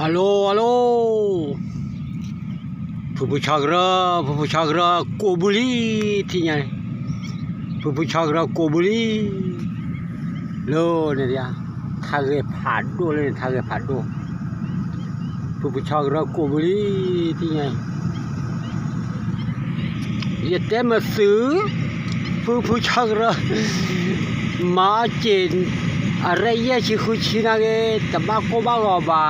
ອາໂລ ອາໂລ ຜູ້ຜູ້ຊາກເຣ ຜູ້ຜູ້ຊາກເຣ ໂກບູລີ ທີ່ໃຫຍ່ ຜູ້ຜູ້ຊາກເຣ ໂກບູລີ ໂລ ນີ້ດຽ ທາເຣພາໂດເລີຍ ທາເຣພາໂດ ຜູ້ຜູ້ຊາກເຣ ໂກບູລີ ທີ່ໃຫຍ່ ເຢເຕມະສື ຜູ້ຜູ້ຊາກເຣ ມາເຈນ ອາເຣເຢຊິຄຸຊິນາເກ ຕະບາໂກບາໂກບາ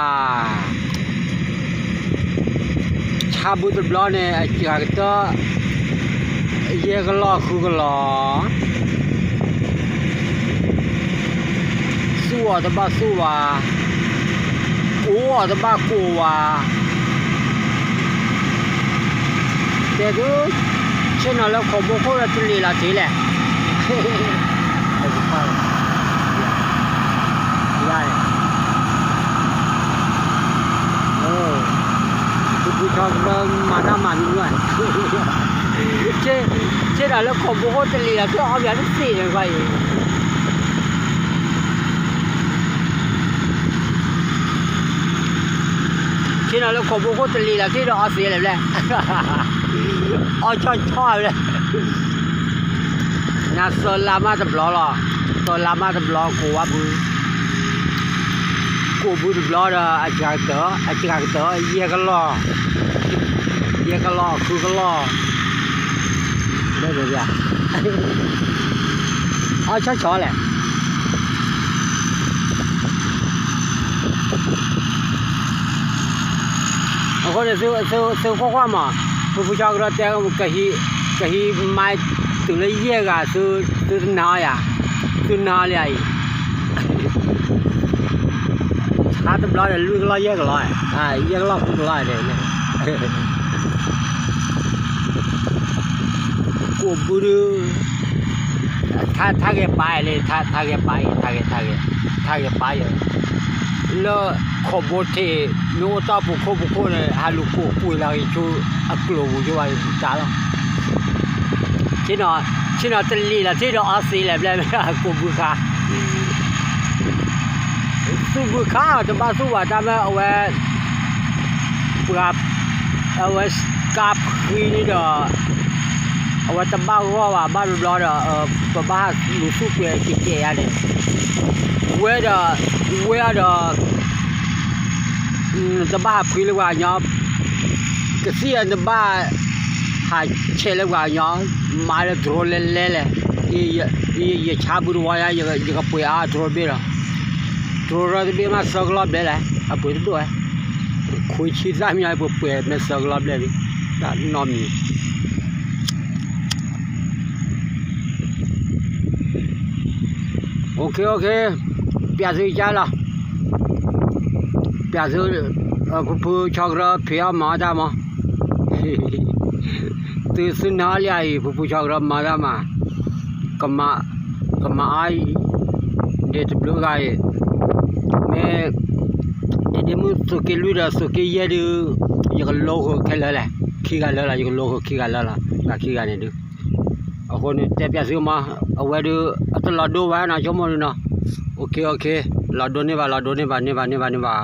ຊາບູຕະບລອເນ ອາຈາກເຕ ເຢກະຫຼໍ່ຄູກະຫຼໍ່ ຊູອອຕະບາຊູວາ ໂກອອຕະບາໂກວາ ແຕ່ຄື ເຊັ່ນນັ້ນແລ້ວ ຂອງບໍ່ຄົນລະຕະຫຼີລະທີແຫຼະ ໄດ້ ເອີ ຜູ້ຜູ້ຊອບເລີ່ມມາໜ້າມາມີເງິນ ເຈ ເຈດາແລ້ວ ຂອງບໍ່ຄົນຕະຫຼີລະ ຄືເອົາແບບນີ້ຊິໄດ້ໄວ ທີ່ນັ້ນແລ້ວ ຂອງບໍ່ຄົນຕະຫຼີລະ ທີ່ເຮົາເອົາເສຍແລ້ວແຫຼະ ເອົາຊອດໆແລ້ວ ນາໂຊລາມາຕະບລອລອ ໂຊລາມາຕະບລອ ໂກວາບື ໂກບືຕະບລອດ ອາຈາກເຕີ ອາຈາກເຕີ ເຢກະຫຼໍ່ ເຢກະຫຼໍ່ ຄືກະຫຼໍ່ ເດີ ເດີ ເດີ ເອົາຊອດໆແຫຼະ. ອາ ຄົນຊື່ ຊື່ ຊື່ ຂໍ້ຄວາມ ຜູ້ ຜູ້ຊາກເຣແຕ່ກະຮີ ກະຮີມາຍຕຶງລະເຢກາ ຊື່ ຊື່ນາຍາ ຊື່ນາເລີຍ ຊາຕະບລາຍ ລຸຍກະລອຍ ເຢກະລອຍ ອາ ເຢກະລອຍ ຄຸກະລອຍເດ ໂກບື ທາ ທາເກປາຍເລີຍ ທາ ທາເກປາຍ ທາເກ ທາເກ ທາເກປາຍ ລະ ຂອບໂບເທ ໂນຕາປຸໂຄປຸໂຄ ເລີຍ ຮາລຸໂກປຸຍ ລາເກຊູ ອາໂກລ ວູ ວາ ຕາລ ຊິນອ ຊິນອຕະລີລະ ຊິນອ ອາຊີແລບແລ ໂກບືຄາ ຊູບືຄາ ຕະບາຊູວາ ຕາມ ເອົາໄວ້ ປາບ ເອົາໄວ້ກາບຄີນີ້ດອກ ເອົາໄວ້ຕະບາກອວາ ບາດລອດ ເອີ ປະບາດ ລູຊູເປຍ ເຈເຈ ອາເດ ເວດາ ເວດາ ອືມ ຕະບາກຄຸຍລະວ່າຍອບ ກະເສຍຕະບາກ ຫາເຊລະວ່າຍອບ ມາລະໂດຣນແລ ເອ ເອ ເອ ຊາບຸດວາຍ ເອ ກະເປຍອາໂດຣນເບລະ ໂດຣນເບມາເຊີກລອບເບລະ ອາເປີດໂດ ຄຸຍຊິສາມຍາຍເປີດເປີດແມ່ເຊີກລອບເບລະ ນອມ ໂອເຄ ໂອເຄ ປຽນຊື່ຈາລະ ປຽນຊື່ ເອີ ຜູ້ ຜູ້ຊອກເລີ ເພຍມາຕາມາ ຕື່ນສຸນຫາລຽ ຜູ້ ຜູ້ຊອກເລີ ມາຕາມາ ກະມາ ກະມາອາຍ ເດຕະບລູກາຍ ແມ່ ເດ ເດ ມື້ສຸເກລຸດ ສຸເກເຢດຸ ຢາກະໂລໂຄແຄເລີແຫຼະ ຄີການເລີລະ ຢາກະໂລໂຄຄີການເລີລະ ກາຄີການເດ ອາຄົນແຕ່ປຽນຊື່ມາ ອາເວດຸ ອາຕະຫຼອດດູໄວ້ນະ ຊົ່ວໂມງໜຶ່ງເນາະ ໂອເຄ ໂອເຄ ຫຼອດດູນີ້ວ່າ ຫຼອດດູນີ້ວ່າ ນີ້ວ່າ ນີ້ວ່າ ນີ້ວ່າ.